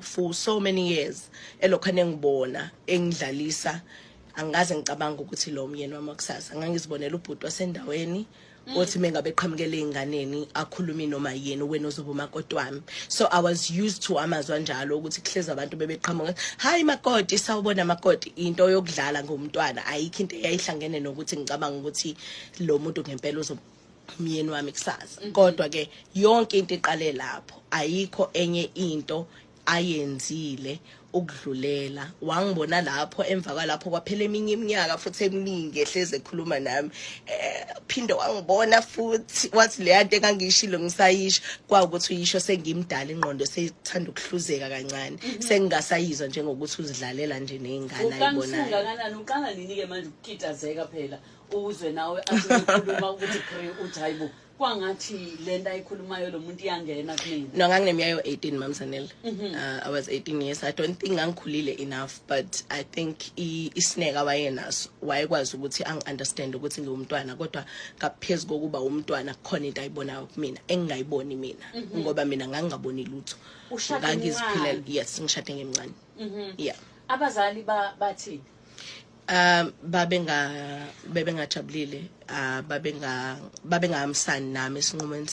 For so many years elokhu engibona engidlalisa, angikaze ngicabanga ukuthi lo myeni wami wakusasa. Ngangizibonela ubhuti wasendaweni othi mengabe eqhamukele ey'nganeni akhulumi noma yini, wena ozoba umakoti wami. So I was used to amazwi anjalo, ukuthi kuhlezi abantu bebeqhamuka, "Hayi makoti, sawubona makoti," into yokudlala ngomntwana. Ayikho into eyayihlangene nokuthi ngicabanga ukuthi lo muntu ngempela uzoba umyeni wami kusasa. Kodwa ke yonke into iqale lapho, ayikho enye into ayenzile ukudlulela. Wangibona lapho, emva kwalapho kwaphela eminye iminyaka futhi eminingi ehleze ekhuluma nami. Phinde wangibona futhi wathi leya nto engangiyishilo ngisayisho, kwawukuthi uyisho sengimdala, ingqondo seyithanda ukuhluzeka kancane, sengingasayizwa njengokuthi uzidlalela nje ney'ngane ayibonayo. Ukangakanani? Uqala nini-ke manje ukukitazeka phela, uzwe nawe athi ukhuluma ukuthi kri, uthi hayibo, kwangathi le nto ayikhulumayo lo muntu iyangena kumina? No, ngangineminyaka yo-18, Mamsanel. I was 18 years. I don't think ngangikhulile enough, but I think isineke wayenaso, wayekwazi ukuthi angi-understand ukuthi ngiwumntwana, kodwa ngaphezu kokuba umntwana kukhona into ayibonayo kumina engingayiboni mina, ngoba mina ngangingaboni lutho. Ushade Ngangiziphilela. umncane? Yes, ngishade ngimncane, yeah. Abazali bathini? Babenga bebengajabulile, babenga babengahambisani nami esinqumweni.